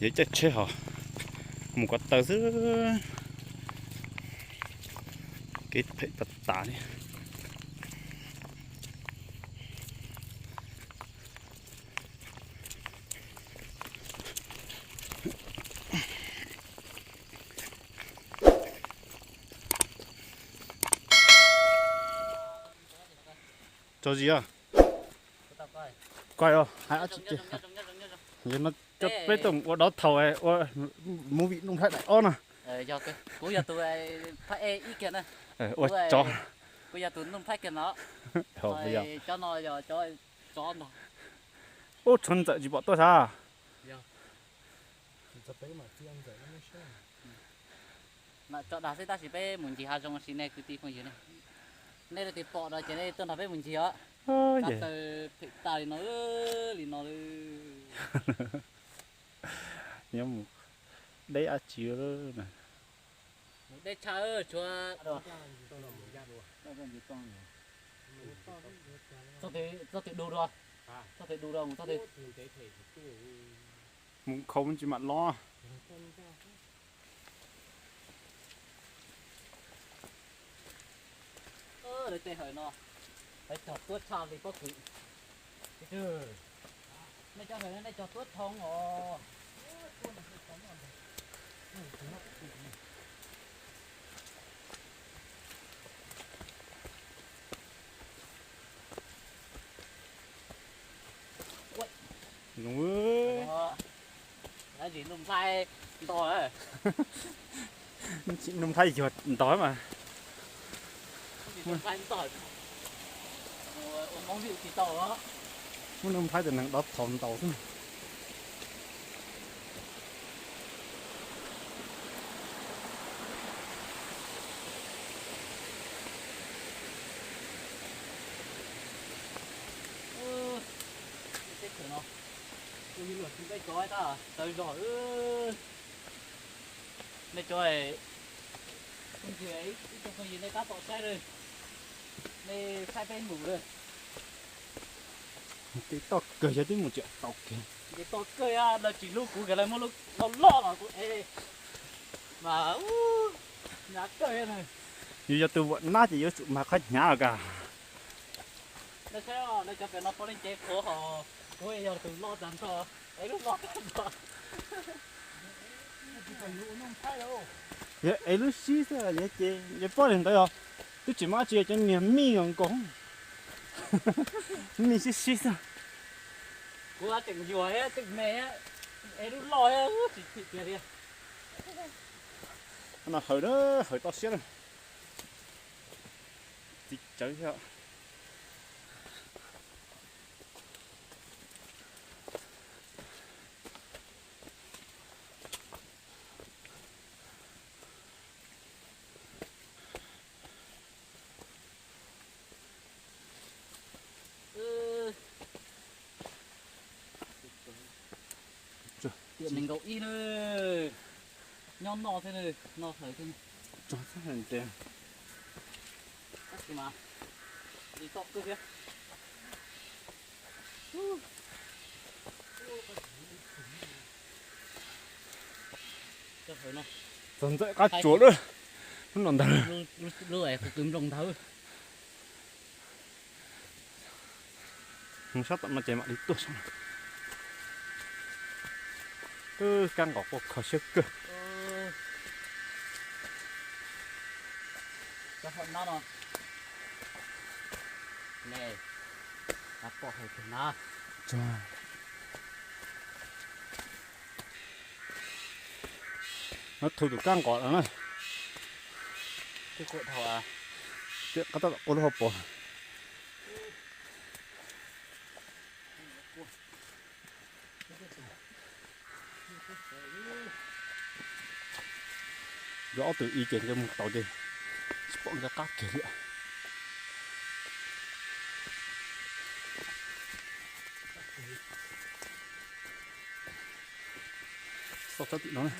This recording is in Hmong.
Yog caij tsheb ho mus ko taw xwb, kev phem tas tas li. Tso zis os. Koj hais dab tsi ces, yog no coj peb tuaj mus ua dov thaum ua movie Nuj Nplhaib daim ob no. Kuv yog tus phab ej ib kiag na. Ua tsov. Kuv yog tus Nuj Nplhaib kiag no. Cov no yog cov tsov ntag. Ub, tshuav ntxawm tsis pom tuaj sas. Mam tso dag xwb tab sis peb mus ncig hav zoov sis nej kwv tij phooj ywg ne. Nej leej twg pom no ces nej tuaj nrog peb mus ncig os. Qab taw phem tas li no, li no. Nyob mus deb dab tsi na. Mus deb tshaj tshuav. Txog twg du dua, txog twg du dua mus txog twg. Mus khaus tsis mam los. Lawv tej hawm no, lawv cog tuab tshaj li pob kws. Nej cov hawm no nej cog tuab dhau os. Zoo. Dab tsi Nuj Nplhaib ntog, Nuj Nplhaib yog ntog mas. Nuj Nplhaib ntog, muab Nuj Nplhaib tus neeg dov thaum ntaus xwb. Teb chaws no kuj yuav luag tsis peb cov tab tawv zog. Nej cov, ib tsoom phooj ywg nej tab tom saib lawm, nej saib peb mus lawm. Ces toj kawg yog twb mus tsis tau kiag. Ces toj kawg, lawv tsis hlub kuv kiag lawv muab lub loj loj los kuv ev mas hnyav kawg na. Yus yog tus vuam nab ces yuav tsum mag qhov hnyav los kag. Nej saib lawv cov pem no puav leej cev qhuav hos kuv yog tus loj tag nrho, ev lub loj tag nrho. Yog ev lub sib xwb, yog ces yog pob li ntawd os, twb tsis muaj dab tsi, cov niag mij nkaus, mij sib sib xwb. Kuv tseem yuag thiab tseem me, ev lub loj thiab tsis phim kiag li. No hawm na, hawm toj siab na. Txiv tsawv thiab. Tiam nees nkaum ib na, nyob noj thiab na, noj hawm thiab. Tso xab hawm ntev. Tab sis mas li toj kawg thiab. Txog ntxawm qab tsuas lawm, lub no ntag. Lub es qhov kws nplooj ntag. Mus sab tom no ces mam li tuaj sab no. Kab nqos quaj kho siab kawg. Cov hawm no, ne, pom hawm kawg na. No thu tus kab nqos no na. Twb quaj dhau, qab tab tom quaj lub hauv paus. Yog ob tug i ces nkawd mus tau ces tsis pom nkawd qab kiag li. Txoj sab tim no na.